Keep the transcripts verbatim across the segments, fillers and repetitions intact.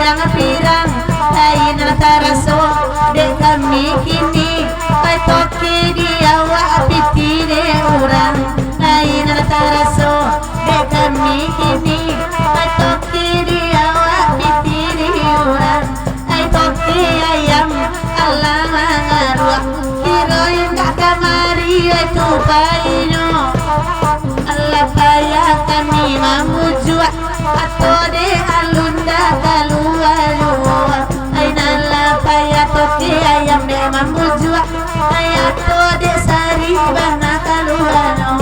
Pirang-pirang, lain nan taraso dek kami kini. Oi toke, di awak pitih dek urang, lain nan taraso dek kami kini. Oi toke, di awak pitih dek urang. Ai toke ayam, alah mangaruak, kiro indak kamari ai tu painyo. Alah payah kami mambujuak, ato dek alun dak kalua juo. Ai nan lah payah toke ayam dek mambujuak, ai ato dek saribana kaluanyo.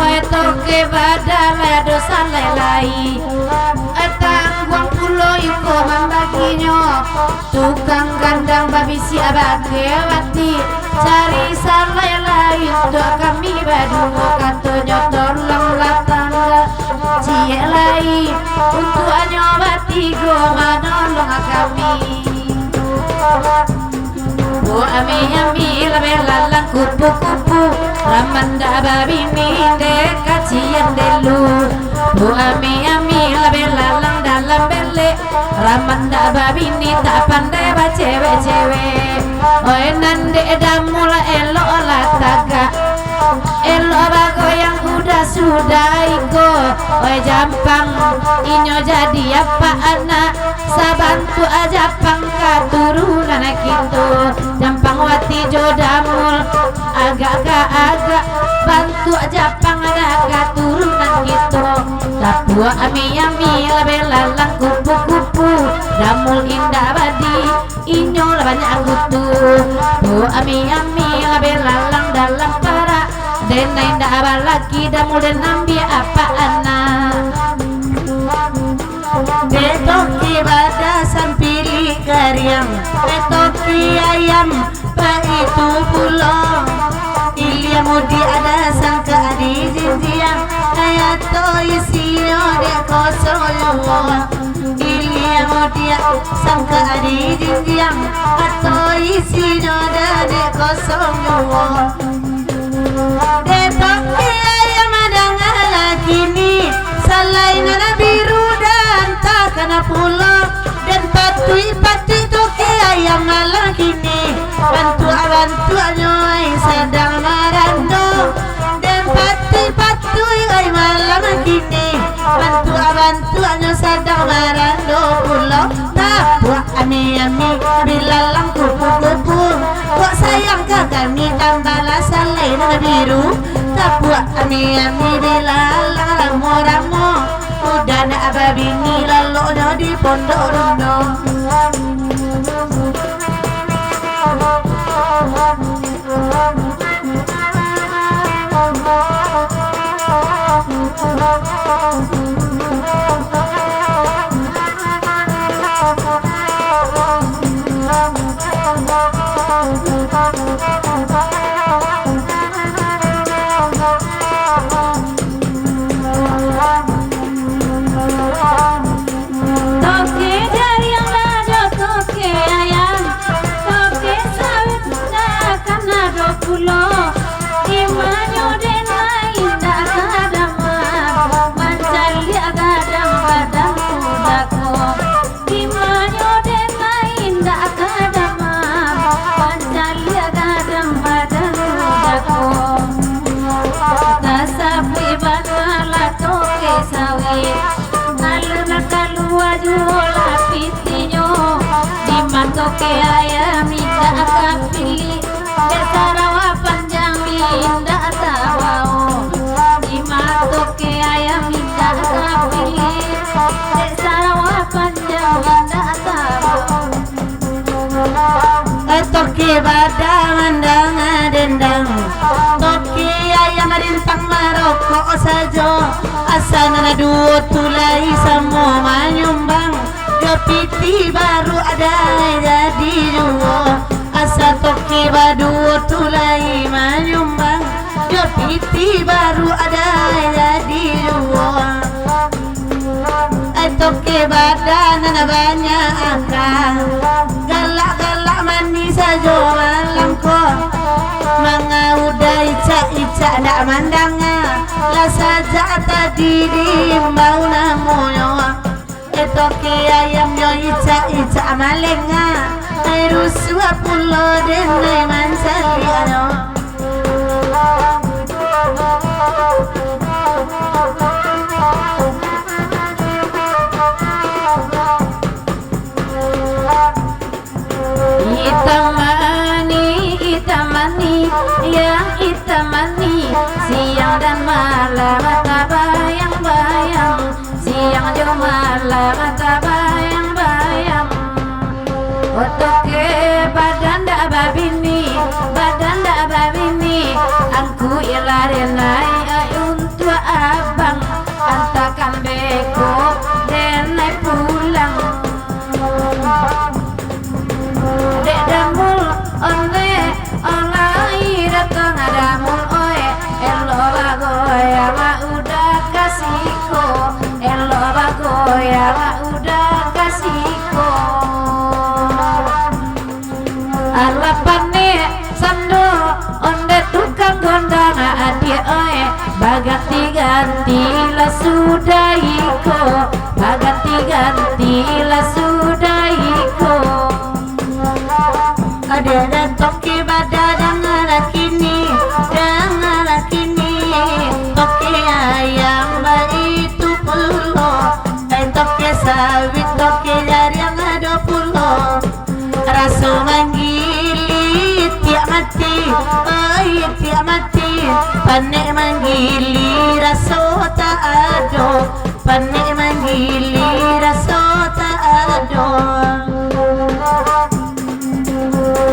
Oi toke, bada lai ado salai lai. Oi tangguang pulo iko mambaginyo. Tukang gandang babisiak bakeh bati, cari salai lai untuak kami baduo, katonyo tolonglah tangga ciek lai untuaknyo batigo manolong kami. Bu ami-ami lah belalang kupu-kupu, raman dak babini dek kacian delu. Bu ami-ami lah belalang dalam belek, raman dak babini tak pandai bacewek-cewek. Oi nan dek Damul eloklah tagak, elok bagoyang kuda sudah iko. Oi jampang, inyo jadi apak anak, sabantuak japang katurunan kito. Jampang wati jo Damul, agak ka agak, bantuak japang ado katurunan kito. Tapuak ami-ami lah belalang kupu-kupu, Damul indak badi, inyo lah banyak kutu. Bu ami-ami lah belalang dalam parak, den indak balaki, Damul den ambiak apak anak. Dek toke bada sampilik kariang, dek toke ayam baitu pulo. Ilia mudiak ado sangkak di jinjiang, ai ato isinyo dek kosong juo. Ilia mudiak sangkak di jinjiang, ato isinyo ado dek kosong juo. Dek toke ayam madangalah kini, salai nan biru dan takana pulo. Den patuik-patuik toke ayam malam kini, bantuak-bantuaknyo ai sadang marando. Den patuik-patuik ai malam kini, bantuak-bantuaknyo sadang marando pulo. Tapuak ami-ami bilalang kupu-kupu, kok sayang ka kami tambahlah salai nan biru. Tapuak ami-ami bilalang ramo-ramo, udah nak babini laloknyo di pondok rundo. Toke jariang lah jo toke ayam, toke sawit ndak kan ado pulo. Dimanyo den lai ndak ka damam, mancaliak gadang badan muda ko. Dimanyo den lai ndak ka damam, mancaliak gadang badan muda ko. Tasabuik bana lah toke sawit. Alun kalua juo lah pitinyo, di ma toke ayam indak ka pilih, dek sarawa panjang indak tabao. Di ma toke ayam indak ka pilih, dek sarawa panjang indak tabao. Eh, toke bada mandanga dendang, toke ayam rintang marokok sajo. Asa nan duo tu lai samo manyumbang, jo pitih baru ado jadi juo. Asa toke baduo tu lai manyumbang, jo pitih baru ado jadi juo. Ai toke bada nan banyak aka, galak-galak manih sajo malam ko. Manga uda icak-icak ndak mandanga, lah sajak tadi diimbau namonyo. Eh, Toke ayam yo icak-icak malengak, ai rusuah pulo den ai mancaliaknyo. Itam manih, itam manih, yang itam manih, siang dan malam tabayang-bayang, siang jo malam tabayang-bayang. Otoke badan dak babini, badan dak babini, angku ilah denai, ai untuak abang, antakan beko denai pulang. Dek Damul, ondeh, olai datang Damul, oe. Elok bagoyang udah ka siko, elok bagoyang udah ka siko. Alah panek sando, ondeh tukang gondang, adiak oe. Baganti-ganti lah sudah iko, baganti-ganti lah sudah iko. Ado nan toke badadang lah kini, dang lah kini. Toke ayam baitu pulo, ai toke sawit, toke jariang ado pulo. Raso manggili tiak mati, oi tiak mati, panek manggili raso tak ado, panek manggili raso tak ado.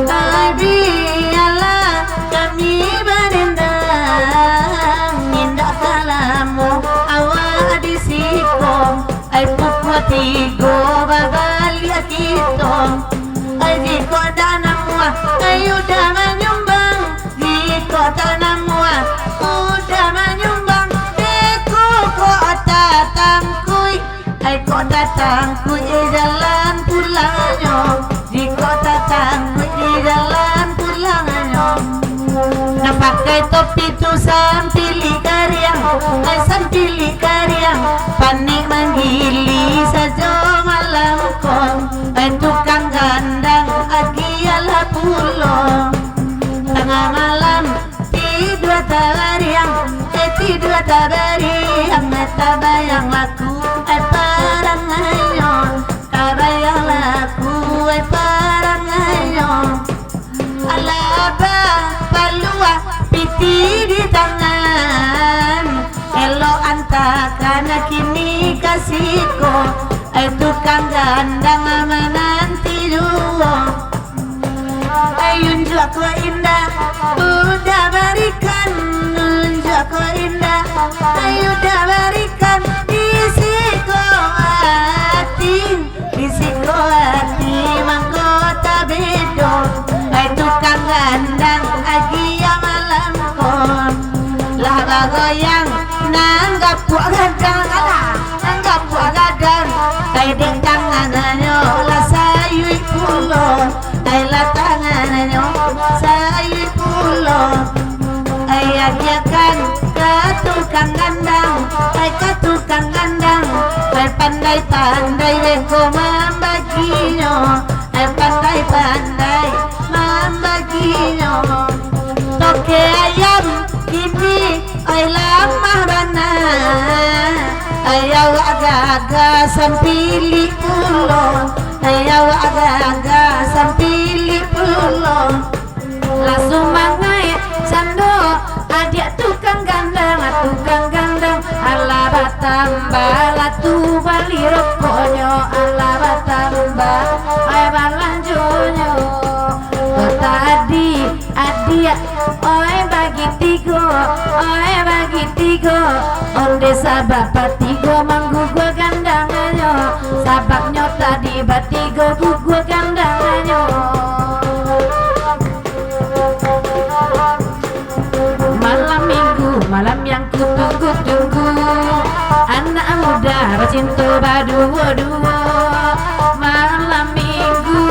Ai bialah kami badendang, indak ka lamo awak di siko. Ai pukua tigo babaliak kito. Ai jikok dak namuah, ai udah manyumbang. Jikok dak namuah, udah manyumbang. Dek kok tatangkuik, ai kok tatangkuik di jalan pulangnyo. Jikok tatangkuik di jalan pulangnyo. Nan pakai topi tu sampilik kariang, ai sampilik kariang, panek manggili sajo malam ko. Ai tukang gandang agiah lah pulo. Tangah malam tidua tabariang, ai tidua tabariang, ai tabayang laku, ai parangainyo, tabayang laku, ai parangainyo. Alah bapaluah pitih di tangan, elok antakan kini ka siko, ai tukang gandang mananti juo. Ai unjuak ko indak, udah barikan, unjuak ko indak, ai udah barikan, di siko ati. Di siko ati mangko tabedo, ai tukang gandang agiah malam ko. Lah bagoyang nan gapuak gadang, alah, nan gapuak gadang, ai dek tangannyo lah sayuik pulo, ai lah tangannyo sayuik pulo. Ai agiahkan ka tukang gandang, ai ka tukang gandang, ai pandai-pandai beko mambaginyo, ai pandai-pandai mambaginyo. Toke ayam kini, ai lamah bana, ai awak gagah sampilik pulo, ai awak gagah sampilik pulo. Lah sumangaik sando adiak tukang gandang, tukang gandang, alah batambah lah tu bali rokoknyo, alah batambah ai balanjonyo. Oh tadi adiak, oi bagi tigo, oi bagi tigo, onde sabab patigo manggugua gandangnyo, sababnyo tadi batigo gugua gandangnyo. Malam minggu, malam yang kutunggu-tunggu, anak muda bacinto baduo-duo. Malam minggu,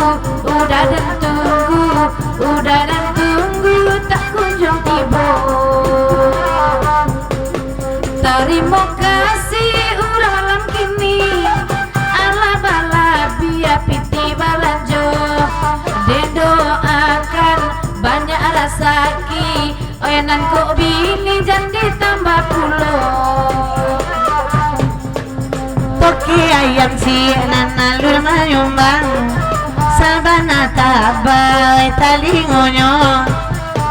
udah den tunggu, udah den tunggu, tak kunjuang tibo. Tarimo kasih urang alam kini, alah Saki, oi nan kok bini jan ditambah pulo. Toke ayam ciek nan alun manyumbang, sabana taba oi talingonyo.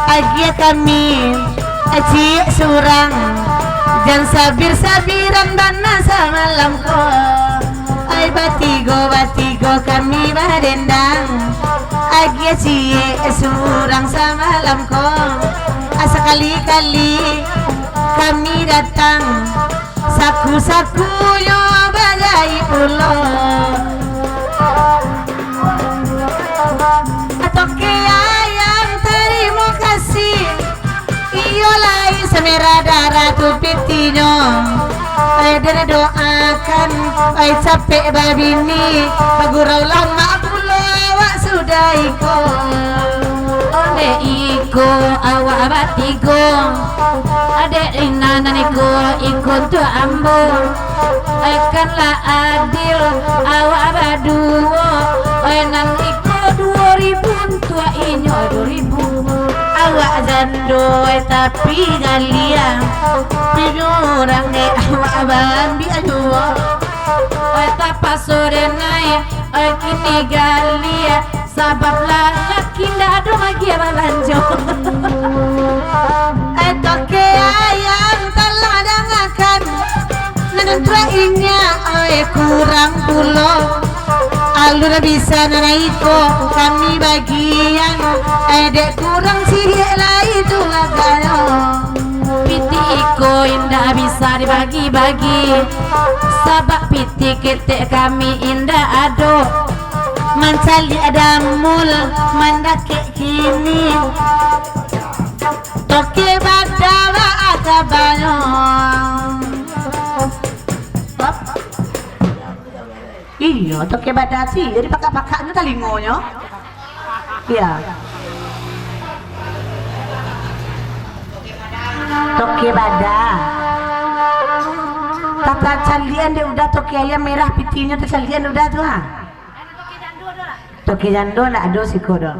Agiah kami ciek surang, jan sabir-sabiran bana samalam ko. Ai batigo-batigo kami badendang, agiah ciek surang samalam ko. Ah, sakali-kali kami datang, saku-sakunyo bagai pulo. Toke ayam, tarimo kasih. Iyo lai samerah darah tu pitinyo. Ai den doakan, ai capek babini, bagurau lamak pulo awak sudah iko. Ondeh iko awak batigo, adek Lina nan iko, iko untuak ambo. Ai kan lah adil awak baduo, ai nan iko duo ribu untuak inyo duo ribu. Awak jando, eh, tapi galiah. Pigo urang, eh, awak baambiak juo. Eh, tapaso den ai, eh, kini galiah. Sabab lalaki ndak ado bagian balanjo. Eh, toke ayam, tolong dangakan. Nan untuak inyo, eh, kurang pulo. Alun bisa nan iko kami bagian, eh, dek kurang ciek lai tu agaknyo. Pitih iko indak bisa dibagi-bagi, sabab pitih ketek kami indak ado. Mancaliak damul mandakek kini, toke bada baa kabanyo. Iyo, toke bada ti, jadi pakak-pakaknyo talingonyo. Iyo. Toke bada. Tacaliakan dek Uda, toke ayam merah pitihnyo tacaliakan dek Uda tu, ha. Toke jando ndak ado siko doh.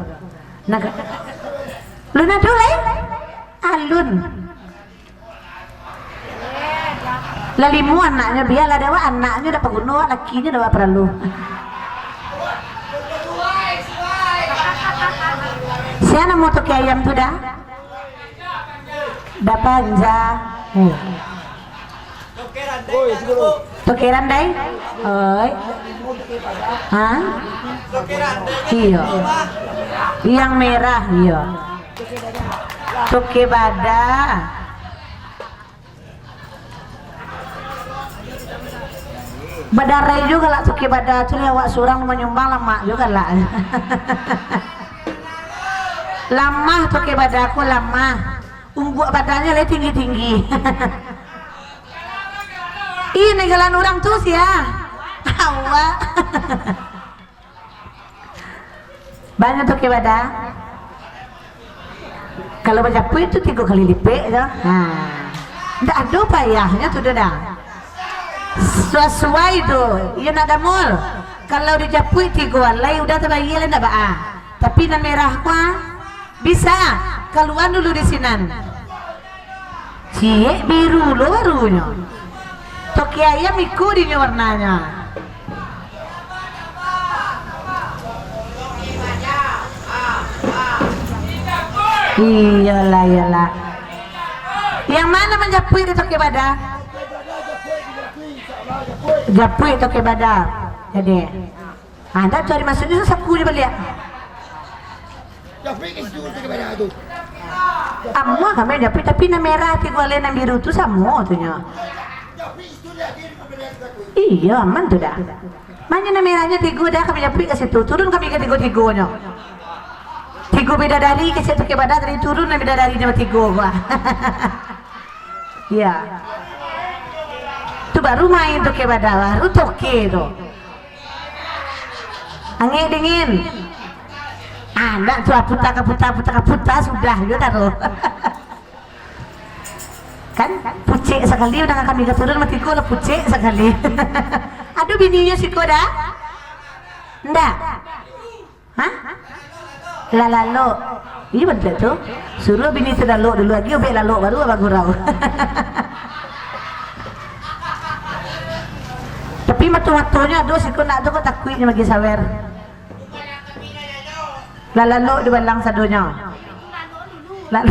Nah, ka-, lun ado lai? Alun. Lah limo anaknyo, bialah dek awak, anaknyo dak paguno, lakinyo dak paralu. Sia namo toke ayam tu dah? Dah panjang. Eh. Toke randai? Oi. Ha? Iyo. Yang merah, iyo. Toke bada. Badarai juo galak toke bada tu, lai awak surang manyumbang lamak juo galak. Lamah toke bada ko, lamah. Umbuak badannyo lai tinggi-tinggi. Ih, ninggalan urang tu sia. Awak. Banyak toke bada. Kalau bajapuik tu tigo kali lipek tu. Ha. Ndak ado payahnyo tu doh dah. Sasuai tu. Iyo nak damul. Kalau dijapuik tigo alai udah tabayia lai ndak baa. Tapi nan merah ko, ah, bisa. Kalua dulu di sinan. Ciek biru lo warunyo. Toke ayam iko dinyo warnanyo. Iyolah, iyolah. Yang mana manjapuik di toke bada? Japuik toke bada. Jadi. Ah, ndak tu ado maksudnyo, saku je baliak. Amuah kami japuik, tapi nan merah tigo alai nan biru tu samo tu nyo. Iyo, aman tu dah. Mano nan merahnyo tigo dah kami japuik ka situ. Turun kami ka tigo-tigonyo. Tigo bidadari kecek toke bada tadi, turun nan bidadarinyo batigo ko. Iyo. Tu baru main toke bada, baru toke tu. Angek dingin. Ah, ndak tu, ah, puta ka puta, puta ka puta, sudah juo taruh. Kan, pucek sakali, udah kami ka turun, mati ko lah pucek sakali. Ado bininyo siko dah? Ndak? Hah? Lah lalok. Iyo, bantuak tu. Suruah bini tu lalok dulu, agiah ubek lalok, baru abang gurau. Tapi mato-matonyo ado siko nak tu ko takuik nyo bagi sawer. Lah lalok dibalang sadonyo. Lah